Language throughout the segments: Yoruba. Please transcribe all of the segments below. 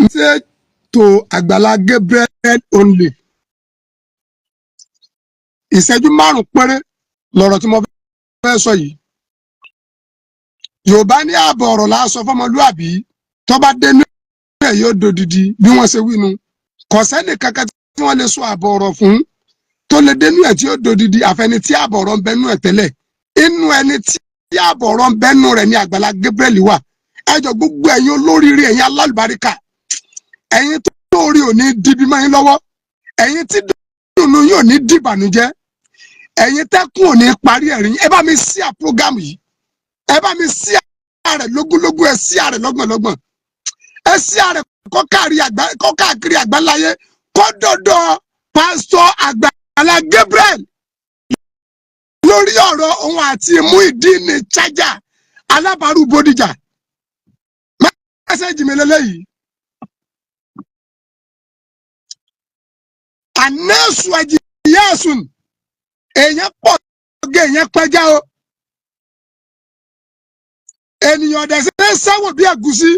Message to Àgbàlá Gabriel only. Ìṣẹ́jú 5 péré lọ̀rọ̀ tí mo fẹ́ sọ yìí. Yorùbá ní ààbọ̀ ọ̀rọ̀ la sọ fọmọlúàbí, tó bá dénú ẹ̀ yóò dodidi. Bí wọ́n ṣe wí nu, kò sẹ́ni kankan tí wọ́n lè sọ ààbọ̀ ọ̀rọ̀ fún tó lè dénú ẹ̀ tí yóò dodidi, àfẹni tí ààbọ̀ ọ̀rọ̀ ń bẹnú ẹ̀ tẹ́lẹ̀. Inú ẹni tí ààbọ̀ ọ̀rọ̀ ń bẹnú rẹ̀ ní Àgbàlá Gabriel wà. Ẹ jọ, gbogbo ẹ̀yin olóríire, ẹ̀yin alálùbáríkà, ẹ̀yin tó rí òní dibi mọ́ yín lọ́wọ́, ẹ̀yin tí dùnú yóò ní dìbànújẹ́, ẹ̀yin tẹ́kùn òní parí ẹ̀rín, ẹ bá mi share program yìí. Ẹ bá mi share rẹ̀ lógúnlógún, ẹ share rẹ̀ lọ́gbọ̀nlọ́gbọ̀n, ẹ share rẹ̀ kọ́ káàkiri àgbáláyé, kọ́ dọ̀dọ̀ Pásítọ̀ Àgbàlá Gabriel lórí ọ̀rọ̀ òun àti Muyideen Charger, alábàárù Bódìjà. Message mi lélẹ́yìí. Anẹ́sù ẹ̀jìyẹ́sùn, èèyàn pọ̀ gé, èèyàn pẹ́já o. Ènìyàn ọ̀dẹ̀ ṣe é sẹ́wọ̀n bí ẹ̀gúsí.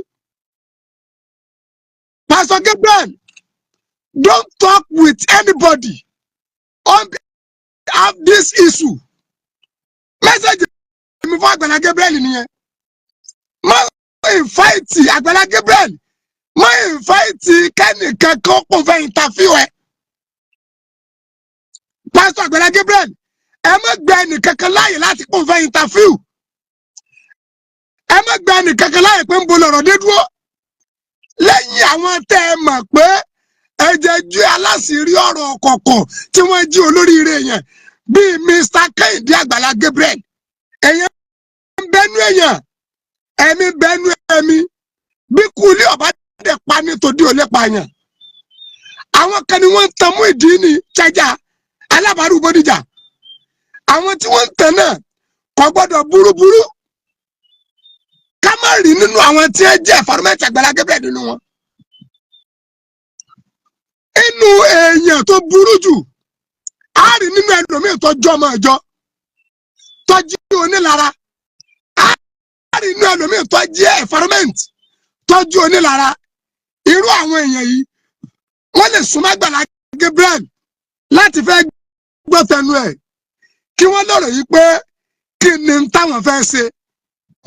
Pastor Gabriel, don't talk with anybody on behalf this issue. Message mi fún Àgbàlá Gabriel nìyẹn. Má invite Àgbàlá Gabriel, má invite kẹ́nìkan kan kó fẹ́ interview ẹ. Pastor Àgbàlá Gabriel, ẹ má gbé ẹnìkankan láàyè láti kó fẹ́ interview. Ẹ má gbé ẹnìkankan láàyè pé ń bo lọ̀rọ̀ dé dúró. Lẹ́yìn àwọn tẹ́ ẹ mọ̀ pé ẹ jẹ́ ju aláṣìírí ọ̀rọ̀ kọ̀ọ̀kan tí wọ́n jí olóríire yẹn bíi Mr. Kẹ́hìndé Àgbàlá Gabriel. Ẹ̀yẹn ń bẹ́nu èèyàn, ẹ̀mí bẹ́nu ẹ̀mí, bí kúlí ọ̀bá dẹ̀ pa ní tòdí ò lè pààyàn. Àwọn kan ni wọ́n ń tan Muyideen Charger, alábàárù Bódìjà. Àwọn tí wọ́n ń tàn náà kò gbọ́dọ̀ burúburú ká má rí nínú àwọn tí ẹ jẹ́ ẹ̀fọ́rọ́mẹ́tì Àgbàlá Gabriel nínú wọn. Inú èèyàn tó burú jù, á rí nínú ẹlòmíì tó jọ ọmọ ìjọ tó jí onílara. Á rí nínú ẹlòmíì tó jẹ́ environment tó jí onílara. Irú àwọn èèyàn yìí, wọ́n lè súnmọ́ Àgbàlá Gabriel láti fẹ́ gbọ́ tẹnu ẹ̀, kí wọ́n lọ́rọ̀ yìí pé kí ni táwọn fẹ́ ṣe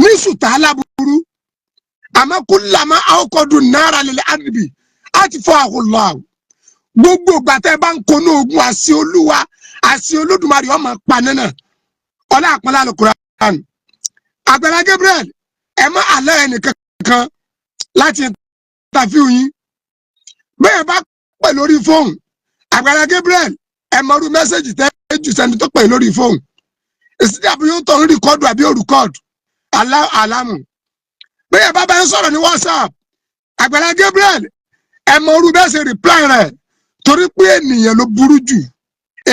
ní sùtà aláburú. Àmọ́ kó lamá àwòkọ́dù náírà lẹ́lẹ́ àdìbì àti fọ́ àhùlọ́ gbogbo ìgbà tẹ́ bá ń konú ogun, àṣì Olúwa, àṣì Olódùmarè ọmọ pa nínà ọlá àpọnlá Al-Qur'an. Àgbàlá Gabriel, ẹ má àlẹ́ ẹnìkan kan láti interview yín. Bẹ́ẹ̀ bá pè lórí fóònù, Àgbàlá Gabriel, ẹ mọ̀rú message tẹ́ jù sẹ́ni tó pè lórí fóònù. Ìsìdí àbí yóò tọ̀ ń record àbí ó record alámù. Bẹ́ẹ̀ bá bá ń sọ̀rọ̀ ní WhatsApp, Àgbàlá Gabriel, ẹ mọ̀rú bẹ́ẹ̀ ṣe reply rẹ̀, torí pé ènìyàn ló burú jù,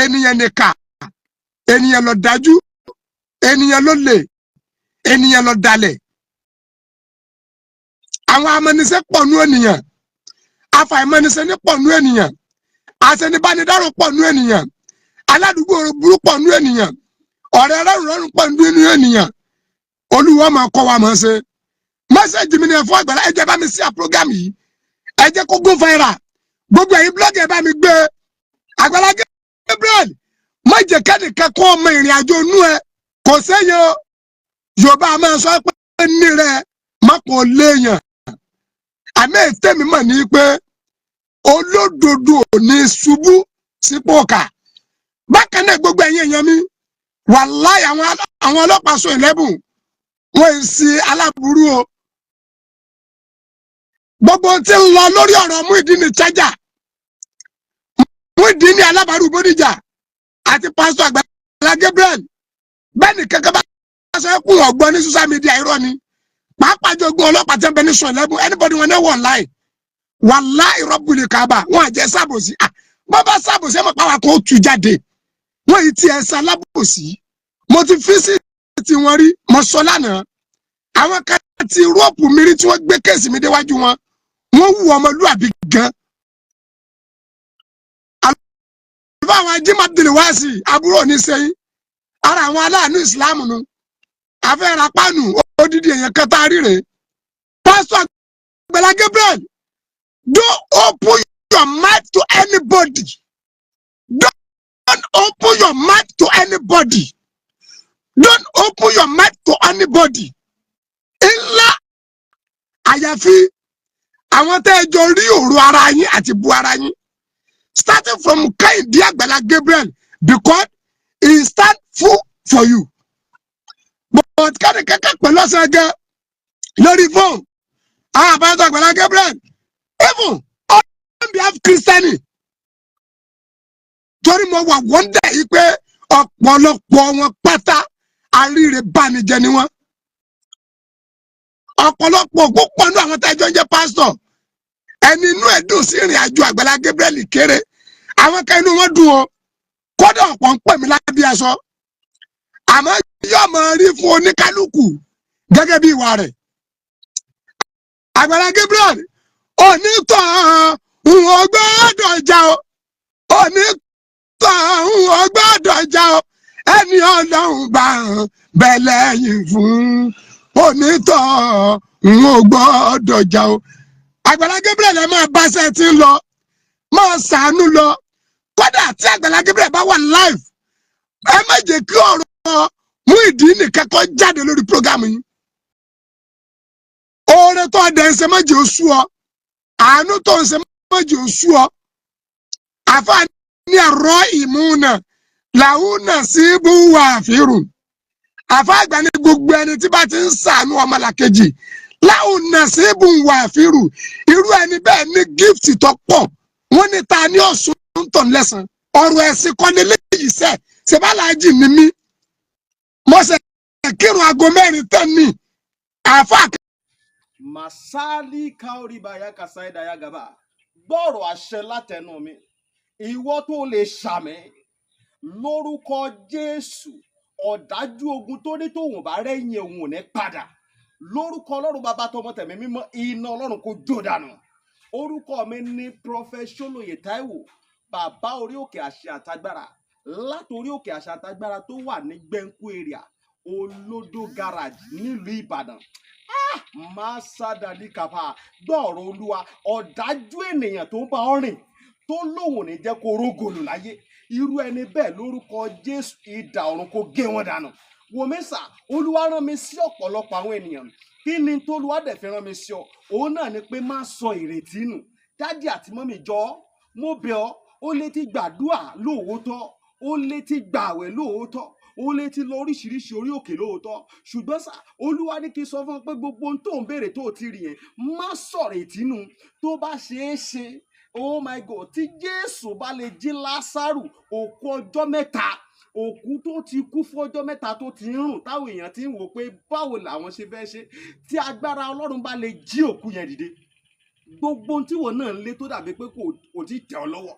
ènìyàn nìkà, ènìyàn ló dájú, ènìyàn ló lè, ènìyàn ló dalẹ̀. Àwọn amẹnisẹ́ pọ̀ nú ènìyàn, afàìmọnisẹ́ ní pọ̀ nú ènìyàn, àṣẹnibánidárò pọ̀ nú ènìyàn, aládùúgbò burú pọ̀ nú ènìyàn, ọ̀rẹ́ rọrùn pọ̀ nú ènìyàn. Olúwa máa kọ́ wa máa ṣe. Message mi ni ẹ fún Àgbàlá. Ẹ jẹ́ bá mi share program yìí, ẹ jẹ́ kó go viral. Gbogbo ẹ̀yin blogger, ẹ bá mi gbé. Àgbàlá Gabriel, má jẹ́ kẹ́nìkan kó ọmọ ìrìn àjò nú ẹ. Kò sẹ́yìn o. Yorùbá máa sọ pé ní rẹ má kò léèyàn. Àmì ètèmi mọ̀ ní pé olódodo ò ní ṣubú sípò kà. Bákan náà, gbogbo ẹ̀yin èèyàn mi, wàláì, àwọn ọlọ́pàá sọ ìlẹ́bùn wọ́n ń sin aláburú o. Gbogbo tí ń lọ lórí ọ̀rọ̀ Muyideen Charger, Muyideen alábàárù Bódìjà àti Pásítọ̀ Àgbàlá Gabriel, bẹ́ẹ̀ ni kankan bá sọ kún ọ̀gbọ́n ní social media, irọ́ ni. Pàápàá jogún ọlọ́pàá tẹ́ ń bẹ ní sọ ìlẹ́bùn, anybody wọn náà wọ̀ online, wàláì, rọ́bùlì kábà wọn àjẹ́ sábòsí. Bọ́ bá sábòsí, ẹ̀ mọ̀ pàwọn kò tú jáde. Wọ́n yìí ti ẹ̀ sálábòsí. Mo ti fi sí tí wọ́n rí, mo sọ lánàá, àwọn kan ti rọ́ọ̀pù mi rí tí wọ́n gbé case mi déwájú wọn, wọ́n wù ọmọlúàbí gan. Àlùfáà àwọn ajímọ̀bìlì wá sí àbúrò ní sẹ́yìn ara àwọn aláàánú ìsìláàmù nu afẹ́ra pánù odidi èèyàn kan tá a rí rèé. Pásítọ̀ Àgbàlá Gabriel, Don't open your mouth to anybody. Don't open your mouth to anybody. Don't open your mouth to anybody. Ńlá àyàfi àwọn tẹ́ ẹ jọ rí òru ara yín àti bu ara yín, starting from Kẹ́hìndé Àgbàlá Gabriel, because he stand full for you. But kẹ́ni kẹ́kẹ́ pẹ̀lú ọ̀sẹ̀ gẹ́ lórí fóònù àwọn àbájọ Àgbàlá Gabriel, even on behalf Christian, torí mo wà wonder yìí pé ọ̀pọ̀lọpọ̀ wọn pátá, àríre bánijẹ ni wọ́n. Ọ̀pọ̀lọpọ̀ púpọ̀ nínú àwọn tẹ́jọ́ ń jẹ́ pásítọ̀, ẹni inú ẹ̀ dùn sí ìrìn àjò Àgbàlá Gabriel kéré. Àwọn kan, inú wọn dùn o. Kódà ọ̀pọ̀ ń pè mí lábí aṣọ, àmọ́ yóò máa rí fún oníkálukú gẹ́gẹ́ bí ìwà rẹ̀. Àgbàlá Gabriel, onítọ̀ ń gbọ́dọ̀ já o, onítọ̀ ń gbọ́dọ̀ já o. Ẹni Ọlọ́run bá bẹ̀ lẹ́yìn fún, onítọ̀ ń gbọ́dọ̀ já o. Àgbàlá Gabriel, ẹ máa bá ṣe tí ń lọ, máa ṣàánú lọ. Kódà tí Àgbàlá Gabriel bá wà live, ẹ má jẹ́ kí ọ̀rọ̀ Muyideen nìkan kó jáde lórí program yìí. Oore tó dẹ̀ ń ṣe, má jẹ́ ó sú ọ. Àánú tó ń ṣe, má jẹ́ ó sú ọ. Àfáà ní àrọ́ ìmúna làwùnà síbú wà fírùn. Àfáà àgbà ní gbogbo ẹni tí bá ti ń sàánú ọmọlàkejì, láwùnà síbú wà fírùn, irú ẹni bẹ́ẹ̀ ní gift tó pọ̀. Wọ́n ní ta ní ọ̀sùn tó ń lẹ́sàn. Ọ̀rọ̀ ẹ̀sìn kọ́ni léyìí sẹ́ ṣèbáláàjì ni mí. Mo ṣe kírun aago 4 tán ní àáfàá. Masali kaoribaya kasaidaya gaba. Gbọ́rọ̀ àṣẹ látẹnu mi, ìwọ tó lè ṣàmì lórúkọ Jésù, ọ̀dájú ogun tó ní tóun bá rẹ́yìn òun ò ní padà, lórúkọ Ọlọ́run Bàbá, tọmọ, tẹ̀mí mímọ́, iná Ọlọ́run kò jó dànù. Orúkọ mi ní Prophet Ṣólóyè Táíwò, bàbá orí òkè àṣẹ àtagbára, látòrí òkè àṣẹ àtagbára tó wà ní Gbẹ̀ǹkú area, Olódó Garage, nílùú Ìbàdàn. Máa kàfà. Gbọ́ọ̀rọ̀ Olúwa, ọ̀dájú ènìyàn tó ń bá ọ rìn, tó lóun ò ní jẹ́ kó rógòlù láyé, irú ẹni bẹ́ẹ̀, lórúkọ Jésù, idà ọ̀run kó gé wọn dànù. Wòmísà, Olúwa rán mi sí ọ̀pọ̀lọpọ̀ àwọn ènìyàn. Kí ni tólúwa dẹ̀ fi rán mi sí ọ? Òun náà ni pé má sọ ìrètí nù. Daddy àti mummy, jọ̀ọ́, mo bẹ̀ ọ́. Ó lè ti gbàdúà lóòótọ́, ó lè ti gbààwẹ̀ lóòótọ́, ó lè ti lọ oríṣiríṣi orí òkè lóòótọ́, ṣùgbọ́n sá, Olúwa ní kí n sọ fún ọ pé gbogbo ohun tó ń béèrè tó ti rí yẹn, má sọ̀rọ̀ ìtínú. Tó bá ṣeé ṣe, oh my God, tí Jésù bá lè jí Lásárù, òkú ọjọ́ 3, òkú tó ti kú fún ọjọ́ 3, tó ti ń rùn, táwọn èèyàn ti ń wò pé báwo làwọn ṣe fẹ́ ṣe, tí agbára Ọlọ́run bá lè jí òkú yẹn dìde, gbogbo ohun tí wọn náà ń lé tó dàbí pé kò tí tẹ̀ ọ́ lọ́wọ́,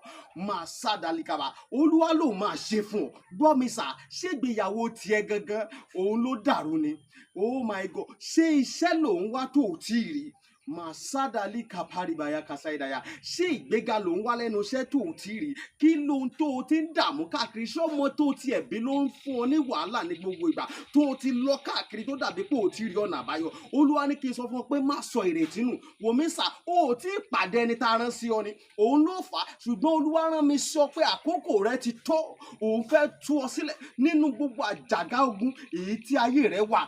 máa sá dalikaba, Olúwa ló máa ṣe fún ọ. Gbọ́ mi sà, ṣégbéyàwó tiẹ̀ gangan òun ló dàrú ni? Oh my God, ṣé iṣẹ́ lòun wá tó ò tí ì rí? Màsádàlì kàpárìbàyà kàsáìdàyà. Ṣé ìgbéga ló ń wá lẹ́nu iṣẹ́ tó ò tí ì rí? Kí lóhun tó o ti ń dààmú káàkiri? Ṣọ́mọ tó o tiẹ̀ bí ló ń fún ọ ní wàhálà ní gbogbo ìgbà, tó o ti lọ káàkiri, tó dàbí pé o ti rí ọ̀nà àbáyọ? Olúwa ní kí n sọ fún ọ pé má sọ ìrètí nù. Wòmísà, o ò tí ì pàdé ẹni tá a rán sí ọ ni, òun ló fà á. Ṣùgbọ́n Olúwa rán mi sọ pé àkókò rẹ ti tó. Òun fẹ́ tú ọ sílẹ̀ nínú gbogbo àjàgà ogun èyí tí ayé rẹ wà.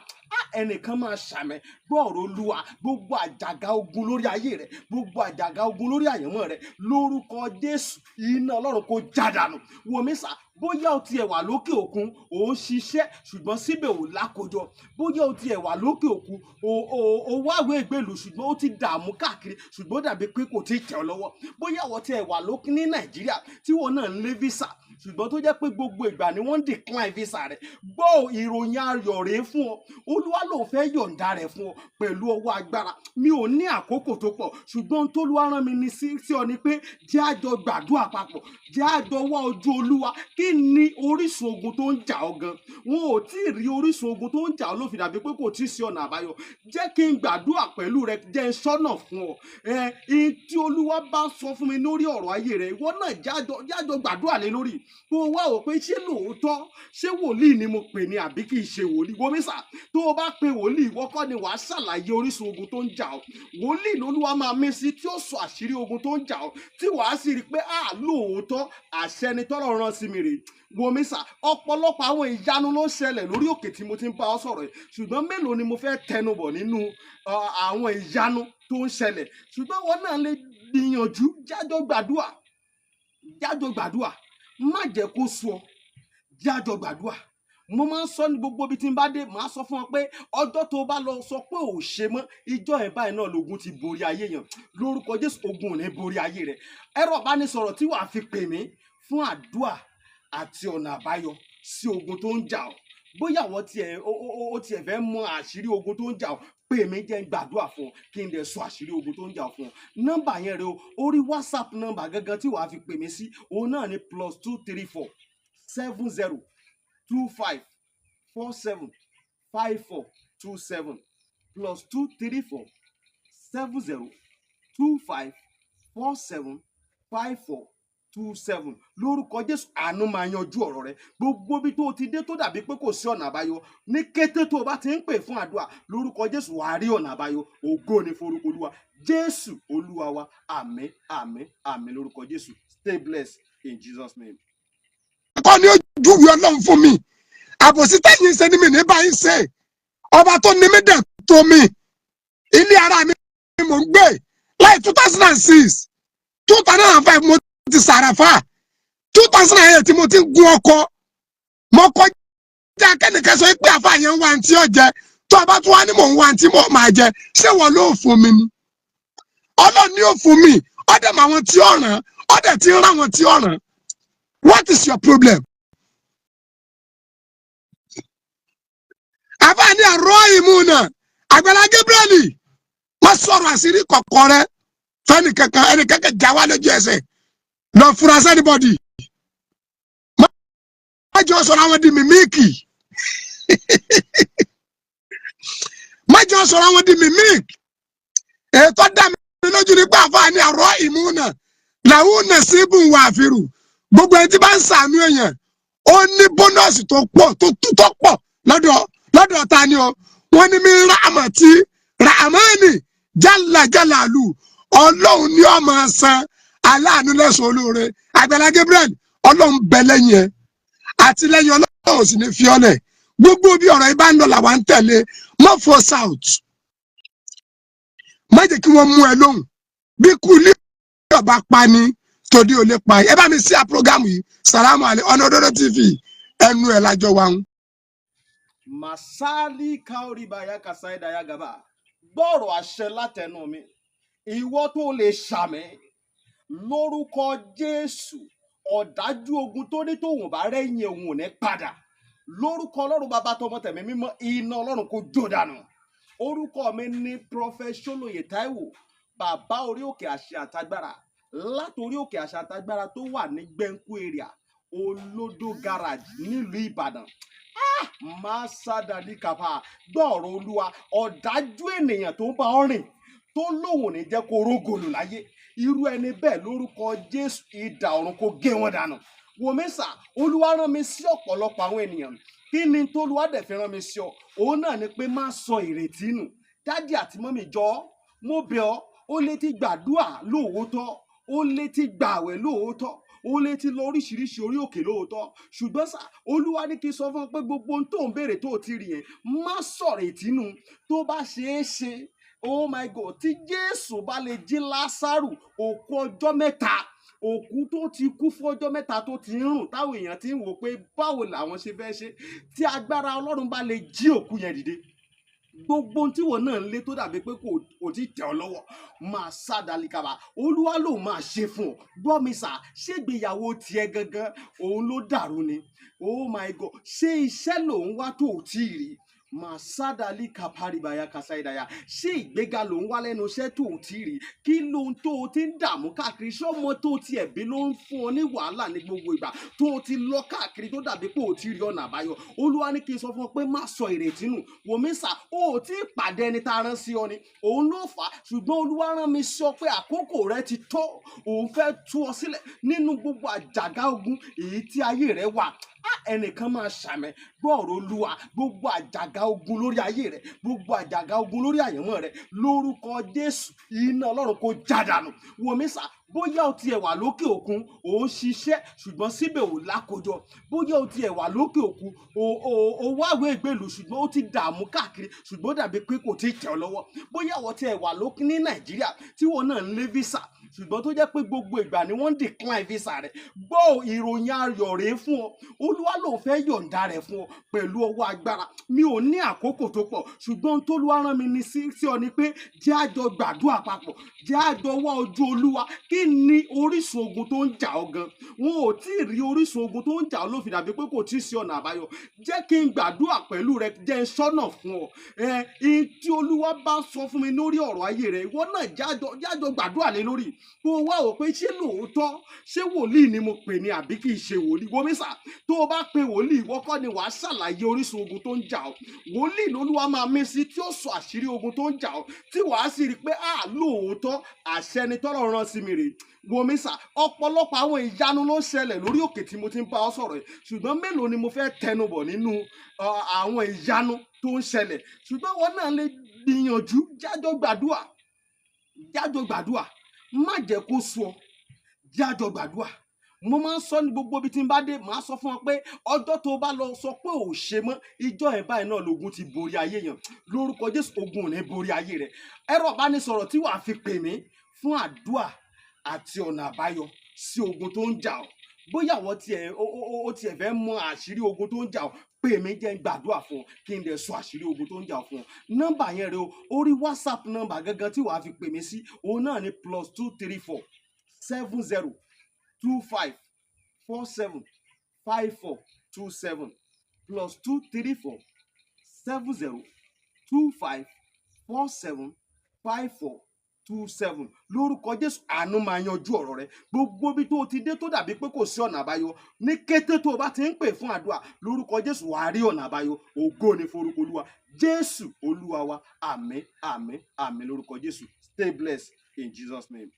Ẹnìkan máa ṣàmẹ. Gbọ́ọ̀rọ̀ Olúwa, gbogbo àjàgà ogun lórí ayé rẹ, gbogbo àjàgà ogun lórí àyànmọ́ rẹ, lórúkọ Jésù, iná Ọlọ́run kó já dànù. Wòmísà, bóyá o tiẹ̀ wà lókè òkun, ò ń ṣiṣẹ́, ṣùgbọ́n síbẹ̀ ò lákòjọ. Bóyá o tiẹ̀ wà lókè òkun, o wáwé ìgbèlú, ṣùgbọ́n ó ti dààmú káàkiri, ṣùgbọ́n ó dàbí pé kò tí ì tẹ̀ ọ́ lọ́wọ́. Bóyá o tiẹ̀ wà lókè ní Nàìjíríà, tí wọn náà ń lé visa, ṣùgbọ́n tó jẹ́ pé gbogbo ìgbà ni wọ́n ń decline visa rẹ̀, gbọ́, ìròyìn ayọ̀ rèé fún ọ. Olúwa lòun fẹ́ yọ̀ǹda rẹ̀ fún ọ pẹ̀lú ọwọ́ agbára. Mi ò ní àkókò tó pọ̀, ṣùgbọ́n tólúwa rán mi ní sí ọ ni pé jẹ́ àjọ gbàdúrà papọ̀, jẹ́ àjọ wá ojú Olúwa. Kí Kí ni orísun ogun tó ń jà ọ́ gan? Wọn ò tí ì rí orísun ogun tó ń jà ọ́ ló fi dàbí pé kò tí ì sí ọ̀nà àbáyọ. Jẹ́ kí n gbàdúrà pẹ̀lú rẹ, jẹ́ n sọ́nà fún ọ. Ẹ ihun tí Olúwa bá sọ fún mi lórí ọ̀rọ̀ ayé rẹ, ìwọ náà jájọ gbàdúrà lé lórí, kó o wá wò pé ṣé lóòótọ́, ṣé wòlíì ni mo pè ní àbí kì í ṣe wòlíì. Wo mísà, tó o bá pe wòlíì, ìwọ kọ́ ni wàá ṣàlàyé orísun ogun tó ń jà ọ́. Wòlíì lolúwa máa mí sí tí ó sọ àṣírí ogun tó ń jà ọ́, tí wàá sì rí i pé à lóòótọ́, àṣẹ ni tọ́lọ́run rán sí mi rèé. Wo mísà, ọ̀pọ̀lọpọ̀ àwọn ìyanu ló ń ṣẹlẹ̀ lórí òkè tí mo ti ń bá ọ sọ̀rọ̀ yìí, ṣùgbọ́n mélòó ni mo fẹ́ tẹnubọ̀ nínú àwọn ìyanu tó ń ṣẹlẹ̀? Ṣùgbọ́n wọn náà lè gbìyànjú, jájọ gbàdúà, jájọ gbàdúà. Má jẹ́ kó sú ọ, jájọ gbàdúà. Mo máa ń sọ ní gbogbo ibi tí n bá dé, màá sọ fún ọ pé ọjọ́ tó o bá lọ sọ pé ò ṣe mọ́, ìjọ ẹ̀ báyìí náà lógun ti borí ayé yẹn. Lórúkọ Jésù, ogun ò ní borí ayé rẹ. Ẹ̀rọ ìbánisọ̀rọ̀ tí wàá fi pè mí fún àdúà àti ọ̀nà àbáyọ sí ogun tó ń jà ọ́, bóyá àwọn tiẹ̀ ó tiẹ̀ fẹ́ mọ àṣírí ogun tó ń jà ọ́, pè mí, jẹ́ n gbàdúrà fún ọ, kí n dẹ̀ sọ àṣírí ogun tó ń jà ọ́ fún ọ. Nọ́mbà yẹn rẹ o, orí WhatsApp nọ́mbà gangan tí wàá fi pè mí sí, òun náà ni +234 70 25 47 54 27, +234 70 25 47 54 27. Lórúkọ Jésù, àánú máa yanjú ọ̀rọ̀ rẹ. Gbogbo ibi tó o ti dé tó dàbí pé kò sí ọ̀nà àbáyọ, ní kété tó o bá ti ń pè fún àdúrà, lórúkọ Jésù, wàá rí ọ̀nà àbáyọ. Ògo ni forúkọ Olúwa. Jésù Olúwa wa. Àmín, àmín, àmín lórúkọ Jésù. Stay blessed in Jesus' name. Kọ́ ni ó júwe Ọlọ́run fún mi. Àbòsí tẹ̀yìn ṣe ni mi ní báyìí ṣe. Ọba tó ní mí dẹ̀ tó mi, ilé ara mi mò ń gbé láì. 2006, 2005 mo ti sàràfà, 2008 mo ti ń gun ọkọ̀. Mo kọjá kẹ́nìkan sọ pé àfa yẹn ń wá ntí ọ̀jẹ̀. Tó a bá tún wá ní mò ń wá ntí mo máa jẹ, ṣé wọ́n ló fún mi ni? Ọlọ́run ni ó fún mi. Ọ̀dẹ̀ mọ àwọn tí ó ràn, ọ̀dẹ̀ tí ń rán àwọn tí ó ràn. What is your problem? Àfa ní àrọ́ ìmúna Àgbàlá Gabriel, wọ́n sọ̀rọ̀ àṣírí kọ̀kọ̀ rẹ fẹ́ni kankan, ẹnì kankan já wá lójú ẹsẹ̀ lọ fura sẹ́nibọ́dì. Má jọ sọ̀rọ̀ àwọn di mímíìkì, má jọ sọ̀rọ̀ àwọn di mímíìkì. Ètò dá mi lójú nípa àfa ní àrọ́ ìmúna làwọn nà síbùn wà fìrù. Gbogbo ẹni tí bá ń sàánú èèyàn, ó ní bónọ́ọ̀sì tó pọ̀, tó tó pọ̀ lọ́dọ̀ ta ni o. Wọ́n ní mi ràmàtí ràmánì jálà jálàlù, Ọlọ́run ni ó máa san aláàánú lẹ́sùn olóore. Àgbàlá Gabriel, Ọlọ́run bẹ lẹ́yìn ẹ, àtìlẹ́yìn Ọlọ́run sì ní fi ọ́lẹ̀. Gbogbo bí ọ̀rọ̀ yìí bá ń lọ làwa ń tẹ̀lé. Má fọ south, má jẹ́ kí wọ́n mú ẹ lóhùn. Bí kúlí ọba pa ni tòde ò lè pa. Ẹ bá mi sí à program yìí. Salamu alẹ́. Ọ̀nà Òdodo TV, ẹnu ẹ̀ lájọ wa ń. Masali kaoribaya kasaidaya gaba. Gbọ́rọ̀ àṣẹ látẹnu mi, ìwọ tó lè ṣàmì, lórúkọ Jésù, ọ̀dájú ogun tó ní tóun bá rẹ́yìn òun ò ní padà, lórúkọ Ọlọ́run Bàbá, tọmọ, tẹ̀mí mímọ́, iná Ọlọ́run kò jó dànù. Orúkọ mi ní Prophet Ṣólóyè Táíwò, bàbá orí òkè àṣẹ àtagbára, látòrí òkè àṣẹ àtagbára tó wà ní Gbẹ̀ǹkú area, Olódó Garage, nílùú Ìbàdàn. Máa sádàlí kàfà. Gbọ́ ọ̀rọ̀ Olúwa, ọ̀dájú ènìyàn tó ń bá ọ rìn, tó lóun ò ní jẹ́ kó rógòlù láyé, irú ẹni bẹ́ẹ̀, lórúkọ Jésù, idà ọ̀run kó gé wọn dànù. Wòmísà, Olúwa rán mi sí ọ̀pọ̀lọpọ̀ àwọn ènìyàn. Kí ni tólúwa dẹ̀ fi rán mi sí ọ? Òun náà ni pé má sọ ìrètí nù. Daddy àti mummy, jọ mo bẹ̀ ọ́. Ó lè ti gbàdúà lóòótọ́, ó lè ti gbààwẹ̀ lóòótọ́, ó lè ti lọ oríṣiríṣi orí òkè lóòótọ́, ṣùgbọ́n sà, Olúwa ní kí n sọ fún ọ pé gbogbo ohun tó ń béèrè tó ti rí yẹn, má sọ̀rọ̀ ìtínú. Tó bá ṣeé ṣe, oh my God, tí Jésù bá lè jí Lásárù, òkú ọjọ́ mẹ́ta, òkú tó ti kú fún ọjọ́ mẹ́ta, tó ti ń rùn, táwọn èèyàn ti ń wò pé báwo làwọn ṣe fẹ́ ṣe, tí agbára Ọlọ́run bá lè jí òkú yẹn dìde, gbogbo ohun tí wọn náà ń lé tó dàbí pé kò tí tẹ̀ ọ́ lọ́wọ́, máa sá dalikaba, Olúwa ló máa ṣe fún ọ. Gbọ́ mi sà, ṣégbéyàwó tiẹ̀ gangan òun ló dàrú ni? Oh my God, ṣé iṣẹ́ lòun wá tó ò tí ì rí? Màsádàlì kàpárìbáyà kàsáìdàyà. Ṣé ìgbéga ló ń wá lẹ́nu iṣẹ́ tó o ti rí? Kí lóhun tó o ti ń dààmú káàkiri? Ṣé ọmọ tó o ti ẹ̀bí ló ń fún ọ ní wàhálà ní gbogbo ìgbà tó o ti lọ káàkiri tó dàbí pé o ti rí ọ̀nà àbáyọ? Olúwa ní kí n sọ fún ọ pé má sọ ìrètí nù. Wòmísà, o ò tí ì pàdé ẹni tá a rán sí ọ ni òun ló fà á, ṣùgbọ́n Olúwa rán mi sọ pé àkókò rẹ ti tó. Òun fẹ́ tú ọ sílẹ̀ nínú gbogbo àjàgà ogun èyí tí ayé rẹ wà. Á, ẹnìkan máa ṣàmẹ gbọ́ọ̀rọ̀ Olúwa. Gbogbo àjàgà ogun lórí ayé rẹ, gbogbo àjàgà ogun lórí àyànmọ́ rẹ, lórúkọ Jésù, iná Ọlọ́run kò jádànù. Wòmísà, bóyá o tiẹ̀ wà lókè òkun, ò ń ṣiṣẹ́, ṣùgbọ́n síbẹ̀ ò lákòjọ. Bóyá o tiẹ̀ wà lókè òkun, o wáwé ìgbèlú, ṣùgbọ́n ó ti dààmú káàkiri, ṣùgbọ́n ó dàbí pé kò tí ì tẹ̀ ọ́ lọ́wọ́. Bóyá o tiẹ̀ wà lókè ní Nàìjíríà tí wọn náà ń lé visa, ṣùgbọ́n tó jẹ́ pé gbogbo ìgbà ni wọ́n ń decline visa rẹ̀, gbọ́ ìròyìn ayọ̀ rèé fún ọ. Olúwa lòun fẹ́ yọ̀ǹda rẹ̀ fún ọ pẹ̀lú ọwọ́ agbára. Mi ò ní àkókò tó pọ̀, ṣùgbọ́n tólúwa rán mi ní sí ọ ni pé jẹ́ àjọ gbàdúrà papọ̀, jẹ́ àjọ wá ojú Olúwa. Kí ni orísun ogun tó ń jà ọ́ gan? Wọn ò tí ì rí orísun ogun tó ń jà ọ́ ló fi dàbí pé kò tí ì sí ọ̀nà àbáyọ. Jẹ́ kí n gbàdúrà pẹ̀lú rẹ, jẹ́ n sọ́nà fún ọ. Ẹ ihun tí Olúwa bá sọ fún mi lórí ọ̀rọ̀ ayé rẹ, ìwọ náà jájọ gbàdúrà lé lórí, kó o wá wò pé ṣé lóòótọ́, ṣé wòlíì ni mo pè ní àbí kì í ṣe wòlíì. Wòmísà, tó o bá pe wòlíì, ìwọ kọ́ ni wàá ṣàlàyé orísun ogun tó ń jà ọ́. Wòlíì lolúwa máa mí sí tí ó sọ àṣírí ogun tó ń jà ọ́, tí wàá sì rí i pé à lóòótọ́, àṣẹ ni tọ́lọ̀ rán sí mi rèé. Wòmísà, ọ̀pọ̀lọpọ̀ àwọn ìyanu ló ń ṣẹlẹ̀ lórí òkè tí mo ti ń bá ọ sọ̀rọ̀ yìí, ṣùgbọ́n mélòó ni mo fẹ́ tẹnubọ̀ nínú àwọn ìyanu tó ń ṣẹlẹ̀? Ṣùgbọ́n wọn náà lè gbìyànjú, jájọ gbàdúà, jájọ gbàdúà. Má jẹ́ kó sú ọ, jájọ gbàdúà. Mo máa ń sọ ní gbogbo ibi tí n bá dé, màá sọ fún ọ pé ọjọ́ tó o bá lọ sọ pé ò ṣe mọ́, ìjọ ẹ̀ báyìí náà lógun ti borí ayé yẹn. Lórúkọ Jésù, ogun ò ní borí ayé rẹ. Ẹ̀rọ ìbánisọ̀rọ̀ tí wàá fi pè mí fún àdúà àti ọ̀nà àbáyọ sí ogun tó ń jà ọ́, bóyá àwọn tiẹ̀ ó tiẹ̀ fẹ́ mọ àṣírí ogun tó ń jà ọ́, pè mí, jẹ́ n gbàdúrà fún ọ, kí n dẹ̀ sọ àṣírí ogun tó ń jà ọ́ fún ọ. Nọ́mbà yẹn rẹ o, orí WhatsApp nọ́mbà gangan tí wàá fi pè mí sí, òun náà ni +234 70 25 47 54 27, +234 70 25 47 54 27. Lórúkọ Jésù, àánú máa yanjú ọ̀rọ̀ rẹ. Gbogbo ibi tó o ti dé tó dàbí pé kò sí ọ̀nà àbáyọ, ní kété tó o bá ti ń pè fún àdúrà, lórúkọ Jésù, wàá rí ọ̀nà àbáyọ. Ògo ni forúkọ Olúwa. Jésù Olúwa wa. Àmín, àmín, àmín lórúkọ Jésù. Stay blessed in Jesus' name.